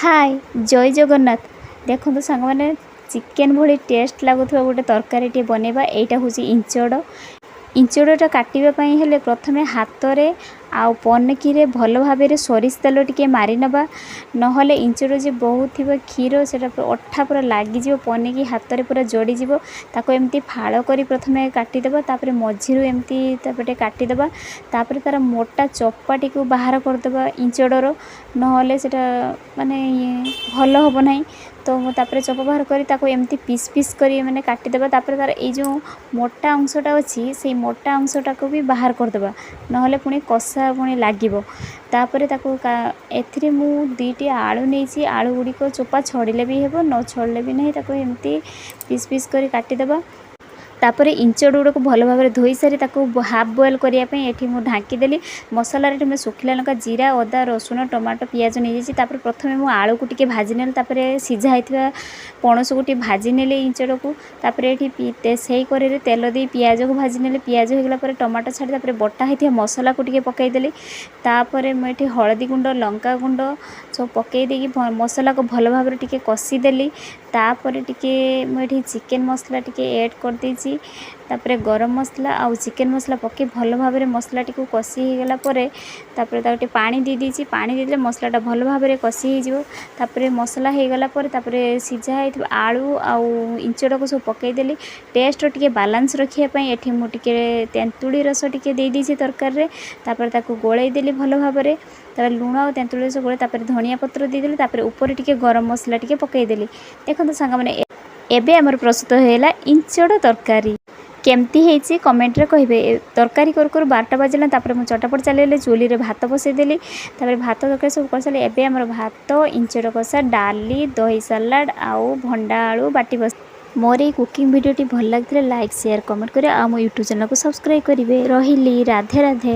ହାଏ, ଜୟ ଜଗନ୍ନାଥ। ଦେଖନ୍ତୁ ସାଙ୍ଗମାନେ, ଚିକେନ୍ ଭଳି ଟେଷ୍ଟ ଲାଗୁଥିବା ଗୋଟେ ତରକାରୀଟିଏ ବନେଇବା। ଏଇଟା ହେଉଛି ଇଞ୍ଚଡ଼। ଇଞ୍ଚଡ଼ଟା କାଟିବା ପାଇଁ ହେଲେ ପ୍ରଥମେ ହାତରେ ଆଉ ପନିକିରେ ଭଲ ଭାବରେ ସୋରିଷ ତେଲ ଟିକେ ମାରିନେବା। ନହେଲେ ଇଞ୍ଚଡ଼ ଯେ ବହୁତ ଥିବ କ୍ଷୀର, ସେଇଟା ଅଠା ପୁରା ଲାଗିଯିବ, ପନିକି ହାତରେ ପୁରା ଜଡ଼ିଯିବ। ତାକୁ ଏମିତି ଫାଳ କରି ପ୍ରଥମେ କାଟିଦେବା। ତାପରେ ମଝିରୁ ଏମିତି ତାପରେ ଟିକେ କାଟିଦେବା। ତାପରେ ତା'ର ମୋଟା ଚୋପାଟିକୁ ବାହାର କରିଦେବା ଇଞ୍ଚଡ଼ର, ନହେଲେ ସେଇଟା ମାନେ ଭଲ ହେବ ନାହିଁ। ତ ମୁଁ ତାପରେ ଚୋପା ବାହାର କରି ତାକୁ ଏମିତି ପିସ୍ ପିସ୍ କରି ମାନେ କାଟିଦେବା। ତାପରେ ତା'ର ଏଇ ଯେଉଁ ମୋଟା ଅଂଶଟା ଅଛି, ସେଇ ମୋଟା ଅଂଶଟାକୁ ବି ବାହାର କରିଦେବା, ନହେଲେ ପୁଣି କଷା ପୁଣି ଲାଗିବ। ତାପରେ ତାକୁ ଏଥିରେ ମୁଁ ଦୁଇଟି ଆଳୁ ନେଇଛି। ଆଳୁ ଗୁଡ଼ିକ ଚୋପା ଛଡ଼ିଲେ ବି ହେବ, ନ ଛଡ଼ିଲେ ବି ନାହିଁ। ତାକୁ ଏମିତି ପିସ୍ ପିସ୍ କରି କାଟିଦେବା। ତାପରେ ଇଞ୍ଚଡ଼ ଗୁଡ଼ିକୁ ଭଲ ଭାବରେ ଧୋଇ ସାରି ତାକୁ ହାଫ୍ ବଏଲ୍ କରିବା ପାଇଁ ଏଠି ମୁଁ ଢାଙ୍କିଦେଲି। ମସଲାରେ ଏଠି ମୁଁ ଶୁଖିଲା ଲଙ୍କା, ଜିରା, ଅଦା, ରସୁଣ, ଟମାଟୋ, ପିଆଜ ନେଇଯାଇଛି। ତାପରେ ପ୍ରଥମେ ମୁଁ ଆଳୁକୁ ଟିକେ ଭାଜି ନେଲି। ତାପରେ ସିଝା ହେଇଥିବା ପଣସକୁ ଟିକେ ଭାଜି ନେଲି, ଇଞ୍ଚଡ଼କୁ। ତାପରେ ଏଠି ସେଇ କରେଇରେ ତେଲ ଦେଇ ପିଆଜକୁ ଭାଜି ନେଲି। ପିଆଜ ହେଇଗଲା ପରେ ଟମାଟୋ ଛାଡ଼ି ତାପରେ ବଟା ହେଇଥିବା ମସଲାକୁ ଟିକେ ପକାଇଦେଲି। ତାପରେ ମୁଁ ଏଠି ହଳଦୀ ଗୁଣ୍ଡ, ଲଙ୍କା ଗୁଣ୍ଡ ସବୁ ପକାଇ ଦେଇକି ମସଲାକୁ ଭଲ ଭାବରେ ଟିକେ କଷିଦେଲି। ତାପରେ ଟିକେ ମୁଁ ଏଠି ଚିକେନ୍ ମସଲା ଟିକେ ଏଡ଼୍ କରିଦେଇଛି। ତାପରେ ଗରମ ମସଲା ଆଉ ଚିକେନ୍ ମସଲା ପକାଇ ଭଲ ଭାବରେ ମସଲାଟିକୁ କଷି ହେଇଗଲା ପରେ ତାପରେ ତାକୁ ଟିକେ ପାଣି ଦେଇଦେଇଛି। ପାଣି ଦେଇଦେଲେ ମସଲାଟା ଭଲ ଭାବରେ କଷି ହେଇଯିବ। ତାପରେ ମସଲା ହେଇଗଲା ପରେ ତାପରେ ସିଝା ହେଇଥିବା ଆଳୁ ଆଉ ଇଞ୍ଚଡ଼କୁ ସବୁ ପକାଇଦେଲି। ଟେଷ୍ଟର ଟିକେ ବାଲାନ୍ସ ରଖିବା ପାଇଁ ଏଠି ମୁଁ ଟିକେ ତେନ୍ତୁଳି ରସ ଟିକେ ଦେଇଦେଇଛି ତରକାରୀରେ। ତାପରେ ତାକୁ ଗୋଳେଇ ଦେଲି ଭଲ ଭାବରେ। ତାପରେ ଲୁଣ ଆଉ ତେନ୍ତୁଳି ରସ ଗୋଳେଇ ତାପରେ ଧନିଆ ପତ୍ର ଦେଇଦେଲି। ତାପରେ ଉପରେ ଟିକେ ଗରମ ମସଲା ଟିକେ ପକାଇଦେଲି। ଦେଖନ୍ତୁ ସାଙ୍ଗମାନେ, ଏବେ ଆମର ପ୍ରସ୍ତୁତ ହେଇଗଲା ଇଞ୍ଚଡ଼ ତରକାରୀ। କେମିତି ହେଇଛି କମେଣ୍ଟରେ କହିବେ। ତରକାରୀ କରୁ କରୁ 12ଟା ବାଜିଲା। ତାପରେ ମୁଁ ଚଟାପଟ ଚାଲିଗଲି, ଚୁଲିରେ ଭାତ ବସେଇଦେଲି। ତାପରେ ଭାତ ତରକାରୀ ସବୁ କରିସାରିଲି। ଏବେ ଆମର ଭାତ, ଇଞ୍ଚଡ଼ କଷା, ଡାଲି, ଦହି ସାଲାଡ଼ ଆଉ ଭଣ୍ଡା ଆଳୁ ବାଟି ବସ। ମୋର ଏଇ କୁକିଂ ଭିଡ଼ିଓଟି ଭଲ ଲାଗିଥିଲେ ଲାଇକ୍, ସେୟାର, କମେଣ୍ଟ କରିବେ ଆଉ ମୋ ୟୁଟ୍ୟୁବ୍ ଚ୍ୟାନେଲକୁ ସବସ୍କ୍ରାଇବ୍ କରିବେ। ରହିଲି, ରାଧେ ରାଧେ।